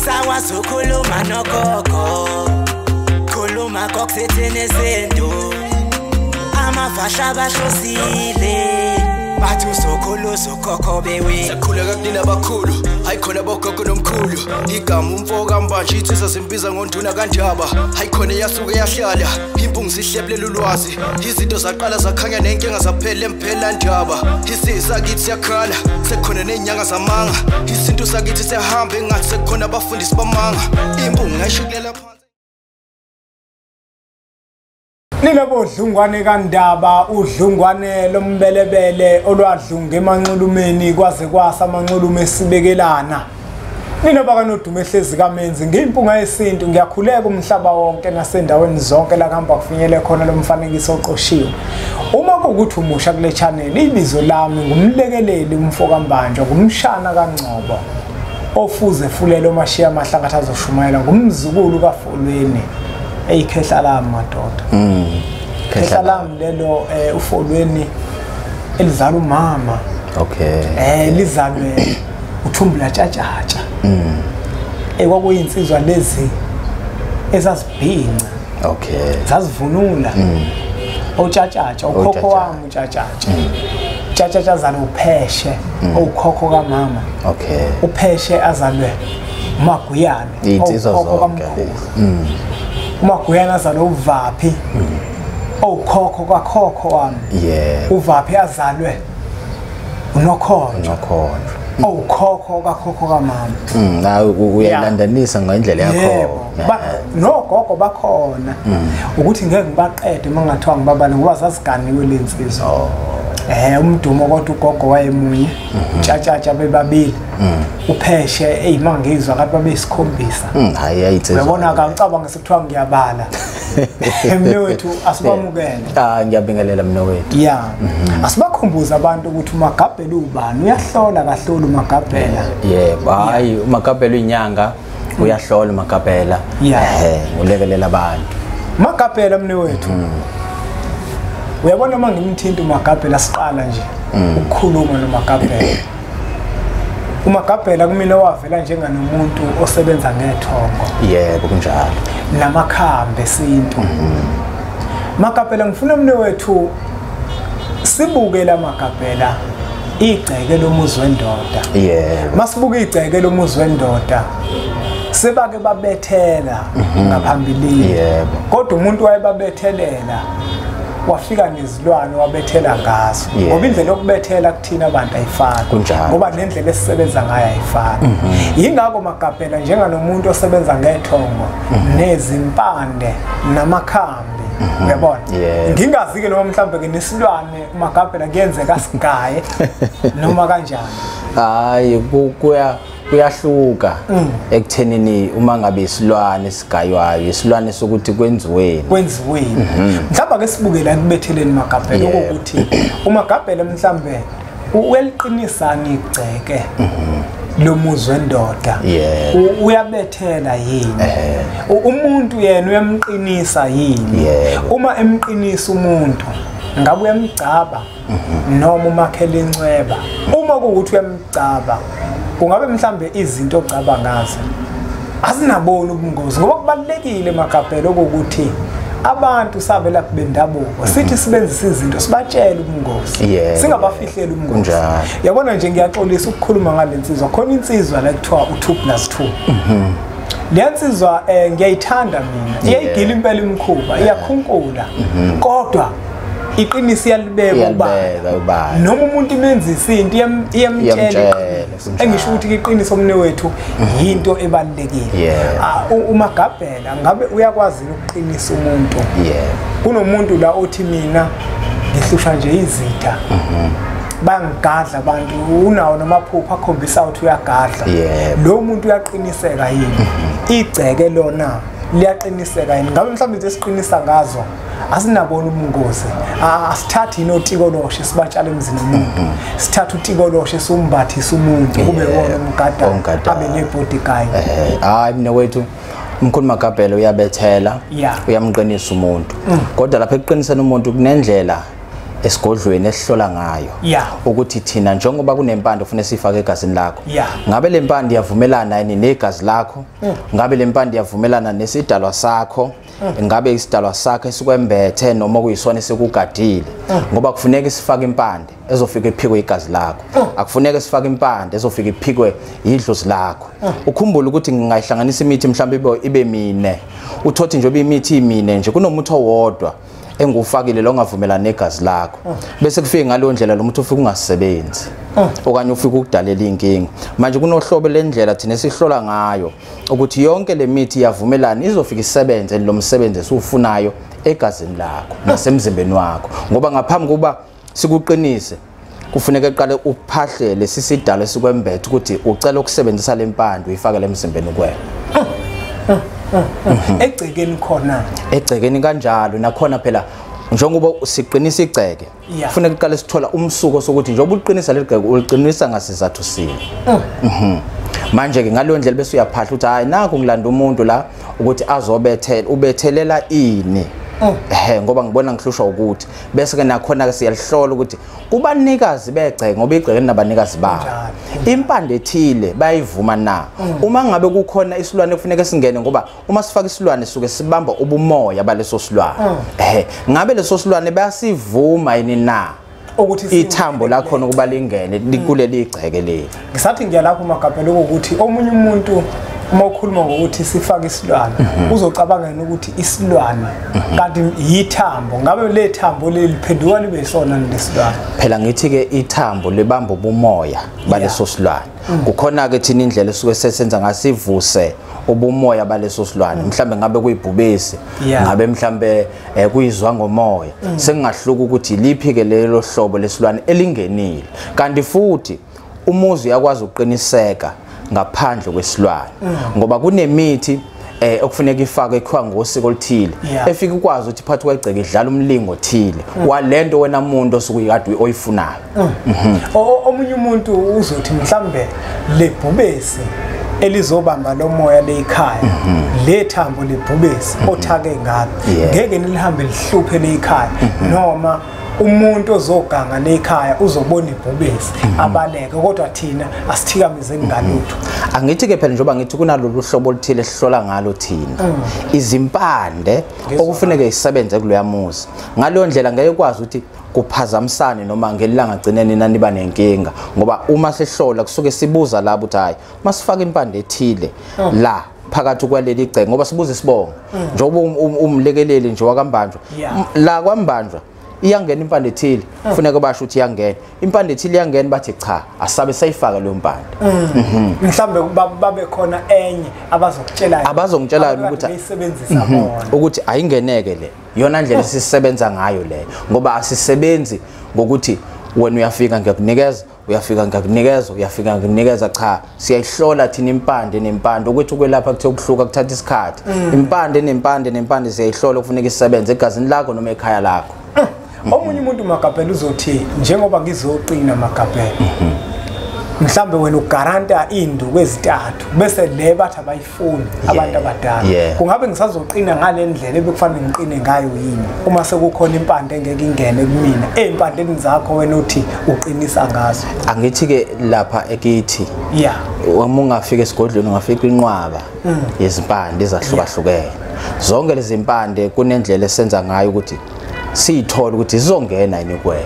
Sakwazi ukukhuluma nogogo, khuluma kokusithini izinto. Amafasha bahlosile, bathi uzokhulu ukhokho bewe. Sakhuleka kunina abakhulu, hayi khona bogogo nomkhulu. Igama umfo kaMbanje insizwa zimbiza ngonduna kaNdaba. Hayi khona yasuke yahlala, impungu zihlebulela ulwazi. Izinto zaqala zakhanya nenkinga zaphela emphela ndaba. Isizwe sakithi siyakhala, sekukhona nezinyanga zamanga. Isintu sakithi siyahamba engathi sekukhona abafundisi bamanga. Impungu ngayishukulela phansi. Nina bodlungwane kaNdaba, udlungwane lombelebele olwadlunga emanxulumeni kwaze kwasa amanxulume esibekelana. Nina bakanodumo ehlezi kaMenzi, ngiyimpunga yesintu, ngiyakhuleka umhlaba wonke nasendaweni zonke la kuhamba kufinyele khona lo mfanekiso oqoshiwe. Uma kuwukuthi umusha kule channel, ibizo lami ngumlekeleli umfo kaMbanjwa, ngumshana kaNgcobo ofuze fulelo mashiya amahlakathi azoshumayela, ngumzukulu kaFolweni. Eyikhehla lami madoda. Khehla lami lelo uFolweni elizala umama. Okay. Lizalwe uThumbula Tshatshatsha. Kwakuyinsizwa lezi ezazibhinca. Okay. Zazivunula. Otshatshatsha, ukhokho wami uTshatshatsha. Tshatshatsha azalwe uPheshe, ukhokho kamama. Okay. uPheshe azalwe uMaguyane, ukhokho kamkhulu. uMaguyane azalwe uVaphi, ukhokho kakhokho wami. Yeah. uVaphi azalwe uNokhonjwa. Ukhokho kakhokho kamama. Nawe uyalandanisa ngendlela yakho. Nogogo bakhona. Ukuthi ngeke ngibaqede uma ngathiwa ngibabale ngoba zaziganiwe lensizwa. Umdumo kodwa ugogo wayemunye, uTshatshatsha bebabili. uPheshe eyimangizwa ngathi babeyisikhombisa. Hayi ayinsizwa. Uyabona akacabanga sekuthiwa ngiyabala. Mne wethu asibamukele. Ngiyabingelela mne wethu. Yeah. Asibakhumbuza abantu ukuthi uMagabhela ubani, uyahlola kahlolo uMagabhela. Yebo, hayi uMagabhela uyinyanga, uyahlola uMagabhela. Ulekelela abantu. Magabhela mne wethu. Uyabona uma ngimthinta uMagabhela siqala nje ukukhuluma noMagabhela. uMagabhela kumina wavela njenganomuntu osebenza ngethongo. Yebo kunjalo. Namakhambi esintu. Magabhela ngifuna mne wethu sibuke la Magabhela igceke lomuzi wendoda. Yebo. Masibuke igceke lomuzi wendoda. Sebake babethela ngaphambilini. Yebo. Kodwa umuntu wayebabethelela wafika nezilwane wabethela ngazo. Ngoba indlela yokubethela kuthina abantu ayifani. Ngoba nendlela esisebenza ngayo ayifani. Yingakho Magabhela njenganomuntu osebenza ngethongo nezimpande namakhambi, uyabona? Ngingazi ke noma mhlawumbe ke nesilwane Magabhela kuyenzeka sigaye noma kanjani. Hayi kuyahluka ekuthenini uma ngabe isilwane sigaywayo, isilwane sokuthi kwenziweni. Kwenziweni. Mhlawumbe ke sibuke la ekubetheleni Magabhela ukuthi uMagabhela mhlawumbe uyaliqinisani igceke lomuzi wendoda. Uyabethela yini? Umuntu yena uyamqinisa yini? Uma emqinisa umuntu ngabe uyamgcaba noma umakhela incweba? Uma kuwukuthi uyamgcaba kungabe mhlambe izinto ogcaba ngazo azinabona ubungozi, ngoba kubalekile Magabhela ukuthi abantu sabelaphi bendabuko sithi sibenzisa izinto sibatshele ubungozi, singabafihleli ubungozi. Yabona nje ngiyaxolisa ukukhuluma ngale nsizwa, khona insizwa la kuthiwa u2 + 2. Le nsizwa ngiyayithanda mina, iyayigila impela imikhuba, iyakhunkula, kodwa iqiniso iyalibeka ubala. Noma umuntu imenzisa into iyamtshela. Engisho ukuthi iqiniso mne wethu yinto ebalulekile. uMagabhela ngabe uyakwazi ukuqinisa umuntu? Kunomuntu la othi mina ngihlushwa nje izitha. Bangigadla abantu, unawo namaphupho akhombisa ukuthi uyagadla. Lo muntu uyaqiniseka yini? Igceke lona liyaqiniseka yini? Ngabe mhlawumbe into esiqinisa ngazo asinabona ubungozi. Asithathi inotikoloshe sibatshala emzini womuntu. Sithatha utikoloshe sombathisa umuntu kube wona umgada abe nebodyguard. Hayi mina wethu umkhulu Magabhela uyabethela, uyamqinisa umuntu. Kodwa lapha ekuqiniseni umuntu kunendlela esigodlweni esihlola ngayo ukuthi thina njengoba kunempande ufuna sifake egazini lakho, ngabe le mpande iyavumelana yini negazi lakho, ngabe le mpande iyavumelana nesidalwa sakho, ngabe isidalwa sakho esikwembethe noma kuyisona esikugadile, ngoba kufuneka sifake impande ezofika iphikwe igazi lakho, akufuneka sifake impande ezofika iphikwe idlozi lakho. Ukhumbule ukuthi ngingayihlanganisa imithi mhlawumbe ibe mine, uthothi nje imithi imine nje kunomuthi owodwa engufakile lo ongavumelana negazi lakho, bese kufike ngaleyo ndlela lo muntu ufika ungasebenzi okanye ufika ukudalela inkinga. Manje kunohlobo lendlela thina esihlola ngayo ukuthi yonke le mithi iyavumelana izofika isebenze lo msebenzi esiwufunayo egazini lakho nasemzimbeni wakho, ngoba ngaphambi kuba sikuqinise kufuneka eqale uphahlele sisidalo esikwembethe ukuthi ucela ukusebenzisa lempande uyifake lemzimbeni kwena. Egcekeni khona, egcekeni kanjalo nakhona phela njengoba siqinisa igceke kufuneka uqale sithola umsuko sokuthi njengoba uqinisa leligceke uliqinisa ngasizathu sini. Manje ke ngaleyo ndlela bese uyaphahla ukuthi hayi naku ngilanda umuntu la ukuthi azobethela, ubethelela ini, ngoba ngibona ngihlushwa ukuthi bese ke nakhona ke siyalihlola ukuthi kubanikazi begceke, ngoba igceke linabanikazi babo, impande ethile bayivuma na. Uma ngabe kukhona isilwane kufuneka singene, ngoba uma sifaka isilwane suke sibamba ubumoya baleso silwane, ngabe leso silwane bayasivuma yini na ukuthi ithambo lakhona kuba lingene kuleli igceke leli. Ngisathi ngiyalapho Magabhela ukuthi omunye umuntu uma ukhuluma ngokuthi sifake isilwane uzocabanga ukuthi isilwane kanti yithambo, ngabe le thambo leliphenduka libe sona lesilwane. Phela ngithi ke ithambo libamba ubumoya baleso silwane. Kukhona ke thina indlela esuke sesenza ngasivuse ubumoya baleso silwane, mhlambe ngabe kuyibhubesi, ngabe mhlambe kuyizwa ngomoya, sengingahluka ukuthi liphi ke lelo hlobo lesilwane elingenile. Kanti futhi umuzi uyakwazi ukuqiniseka ngaphandle kwesilwane, ngoba kunemithi okufuneka ifakwe ekhiwa ngosiko oluthile efika ukwazi ukuthi phakathi kwegceke idlala umlingo othile walento wena muntu osukuyikade oyifunayo. Omunye umuntu uzothi mhlambe lebhubesi elizobamba lo moya leyikhaya, lethambo lebhubesi othake ngalo ngeke nilihambe lihluphe leyikhaya, noma umuntu ozoganga lekhaya uzobona ibhubesi abaleke, kodwa thina asithikamizeni ngalutho. Angithi ke phela njengoba ngithi kunalolu hlobo oluthile esihlola ngalo thina izimpande okufuneka isebenze kuloya muzi, ngaleyo ndlela ngeke kwazi ukuthi kuphazamisane noma ngelanga gcineni naniba nenkinga, ngoba uma sihlola kusuke sibuza labo ukuthi hayi masifaka impande ethile la phakathi kwaleli igceke, ngoba sibuza isibongo njengoba umlekeleli nje wakaMbanjwa la kwaMbanjwa iyangena impande ethile, kufuneka basho ukuthi iyangena impande ethile, iyangena bathi cha asabe sayifaka leyo mpande. Mhlambe babe khona enye abazokutshela abazongitshela ukuthi bayisebenzisa bona ukuthi ayingeneke le yona ndlela esisebenza ngayo leyo, ngoba asisebenzi ngokuthi wena uyafika ngiyakunikeza, uyafika ngiyakunikeza, uyafika ngikunikeza. Cha, siyayihlola thina impande nempande ukuthi ukwelapha kuthe ukuhluka kuthatha isikhathi. Impande nempande nempande siyayihlola kufuneka isebenze egazini lakho noma ekhaya lakho. Omunye umuntu Magabhela uzothi njengoba ngizoqina Magabhela, mhlambe wena ugaranta induku ezintathu bese le bathi abayifuni abantu abadala, kungabe ngisazoqina ngale ndlela ebekufanele ngiqine ngayo yini uma sekukhona impande engeke ingene kumina ey'mpandeni zakho wena uthi uqinisa ngazo? Angithi ke lapha ekithi uma ungafika esigodlweni ungafika inqwaba yezimpande ezahlukahlukene, zonke lezi mpande kunendlela esenza ngayo ukuthi siyithola ukuthi izongena yini kuwena.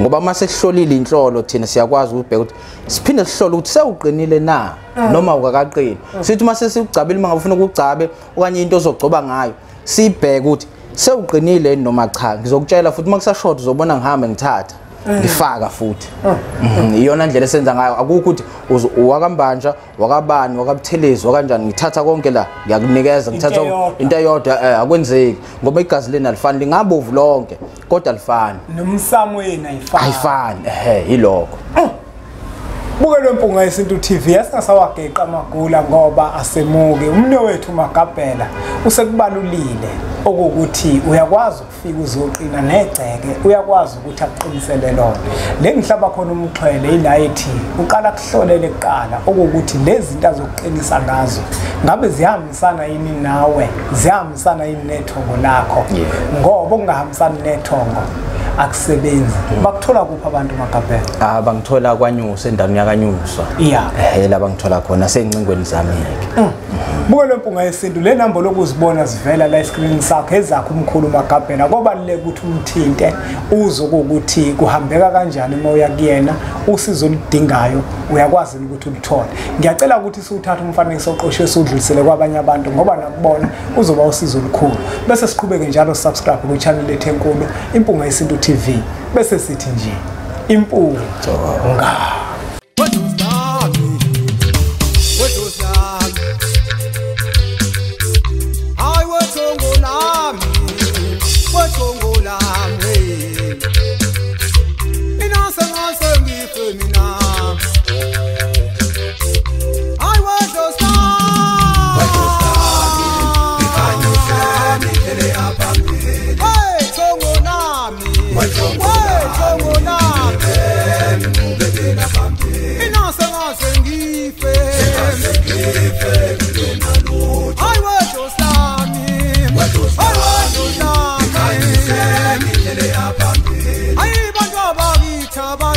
Ngoba uma sesihlolile inhlolo thina siyakwazi ukubheka ukuthi siphinde sihlole ukuthi sewuqinile na noma ukakaqini. Sithi uma sesigcabile uma ngafuna ukugcabe okanye into ozogcoba ngayo sibheke ukuthi sewuqinile noma cha. Ngizokutshela futhi uma kusashoda uzobona ngihambe ngithatha ngifaka futhi. Iyona ndlela esenza ngayo, akukho ukuthi wakaMbanjwa wakabani wakaButhelezi wakanjani ngithatha konke la ngiyakunikeza ngithatha into eyodwa, akwenzeki ngoba igazi lena alifani, lingabovu lonke kodwa alifani, nomsamo yena ayifani, ayifani. Yilokho. Bukelwe Mpunga Yesintu TV esingasawageqa amagula ngoba asemuke. Umne wethu Magabhela usekubalulile okukuthi uyakwazi ukufika uzoqina negceke, uyakwazi ukuthi akuqinisele lona. Le ngihlaba khona umxhwele ila ethi uqala kuhlolele kuqala okukuthi lezi zinto azokuqinisa ngazo ngabe ziyahambisana yini nawe, ziyahambisana yini nethongo lakho, ngoba ukungahambisani nethongo Akusebenzi. Bakuthola kuphi abantu Magabhela? Bangithola kwaNyusa, endaweni yakaNyusa. La bangithola khona sey'ncingweni zami-ke. Buke Mpunga Yesintu, le namba lokuzibona zivela la escreen sakho ezakho umkhulu Magabhela. Kubaluleke ukuthi umthinte uzwe ukuthi kuhambeka kanjani uma uya kuyena, usizo oludingayo uyakwazi ukuthi uluthole. Ngiyacela ukuthi siwuthathe umfanekiso oqoshiwe siwudlulisele kwabanye abantu ngoba nakubona uzoba usizo olukhulu. Bese siqhubeke njalo subscribe ku-channel lethu enkulu Impunga Yesintu TV. Bese sithi nje impunga. Ay, bantu abakithi.